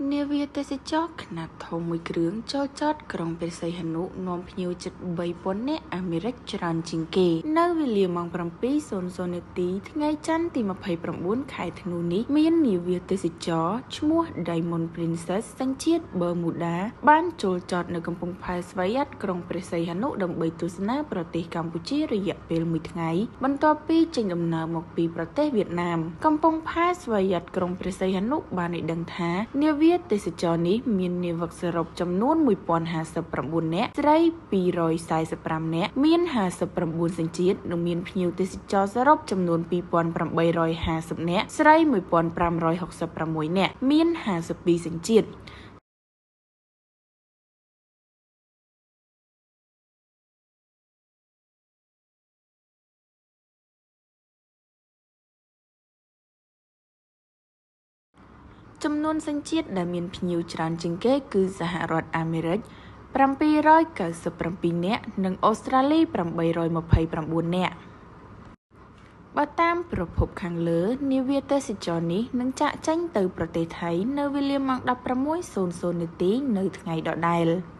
នាវាទេសចរណ៍ខ្នាតធំមួយគ្រឿងចូលចតក្រុងព្រះសីហនុនាំភ្ញៀវជិត 3,000 នាក់អាមេរិកច្រើនជាងគេ នៅវេលាម៉ោង 7:00 នាទីថ្ងៃច័ន្ទទី 29 ខែធ្នូនេះ មាននាវាទេសចរណ៍ឈ្មោះ Diamond Princess សញ្ជាតិប៊ឺមូដា បានចូលចតនៅកំពង់ផែស្វយ័តក្រុងព្រះសីហនុដើម្បីទស្សនាប្រទេសកម្ពុជារយៈពេលមួយថ្ងៃ បន្ទាប់ពីចេញដំណើរមកពីប្រទេសវៀតណាម។ កំពង់ផែស្វយ័តក្រុងព្រះសីហនុបានឲ្យដឹងថា នាវាទេសចរណ៍នេះមាននាវិកសរុបចំនួន 1059 នាក់ ស្រី 245 នាក់ មាន 59 សញ្ជាតិ និងមានភ្ញៀវទេសចរសរុបចំនួន 2850 នាក់ ស្រី 1566 នាក់ មាន 52 សញ្ជាតិ។ ចំនួនសញ្ជាតិដែលមានភ្ញៀវច្រើនជាងគេគឺសហរដ្ឋអាមេរិក 797 នាក់ និងអូស្ត្រាលី 829 នាក់។ បើតាមប្រភពខាងលើ នាវាទេសចរណ៍នេះនឹងចាកចេញទៅប្រទេសថៃនៅវេលាម៉ោង 16:00 នាទីនៅថ្ងៃដដែល។